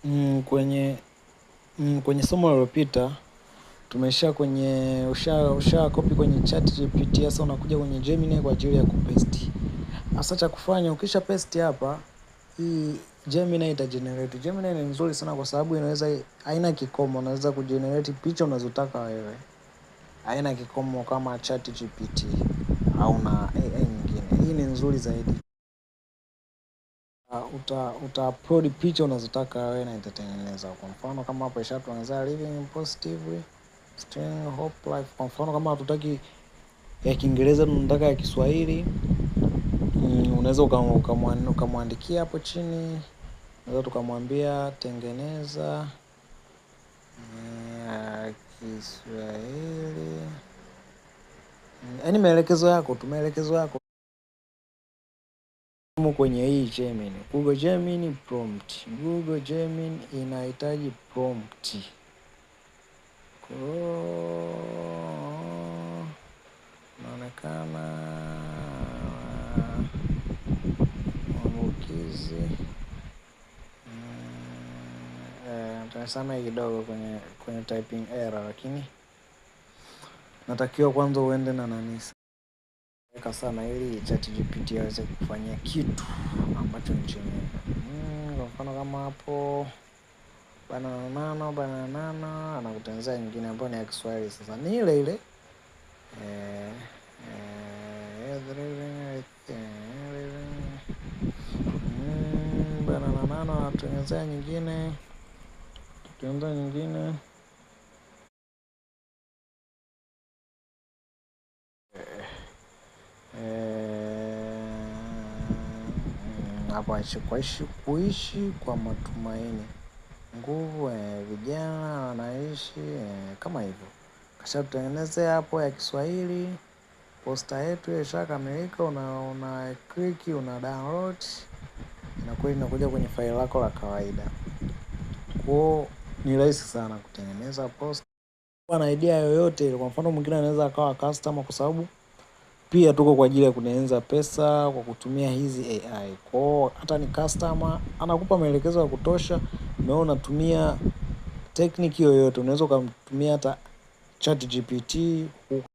Kwenye somo lililopita tumesha kwenye usha copy kwenye ChatGPT, sasa unakuja kwenye Gemini kwa ajili ya kupaste. Sasa cha kufanya ukisha paste hapa, hii Gemini ita generate. Gemini ni nzuri sana kwa sababu inaweza, haina kikomo, unaweza kugenerate picha unazotaka wewe, haina kikomo kama ChatGPT au na AI nyingine. Hii ni nzuri zaidi. Uta upload picha unazotaka wewe na itatengeneza. Kwa mfano kama hapo ishatuanzia living positively string hope life. Kwa mfano kama hatutaki ya Kiingereza tunataka ya Kiswahili, unaweza ukamwandikia hapo chini, unaweza tukamwambia tengeneza ya Kiswahili, yaani maelekezo yako tu, maelekezo yako kwenye hii Gemini. Google Gemini prompt. Google Gemini inahitaji prompt. Kwa hiyo inaonekana maambukizi, tunasamehe kidogo kwenye typing error, lakini natakiwa kwanza uende na nani weka sana ili ChatGPT aweze kufanyia kitu ambacho ni chenyewe. Kwa mfano kama hapo banana banana anakutengenezea nyingine ambayo ni ya Kiswahili, sasa ni ile ile eh, banana anatengenezea nyingine, tengenezea nyingine. Hapo aishi kuishi kwa matumaini, nguvu, vijana wanaishi kama hivyo. Kasha tutengenezea hapo ya Kiswahili, posta yetu ishakamilika, una click una download, inakuwa inakuja kwenye faili lako la kawaida. Kwa ni rahisi sana kutengeneza posta na idea yoyote ile. Kwa mfano mwingine anaweza akawa customer, kwa sababu pia tuko kwa ajili ya kutengeneza pesa kwa kutumia hizi AI. Kwa hiyo hata ni customer anakupa maelekezo ya kutosha, na wewe unatumia technique yoyote, unaweza ukamtumia hata ChatGPT.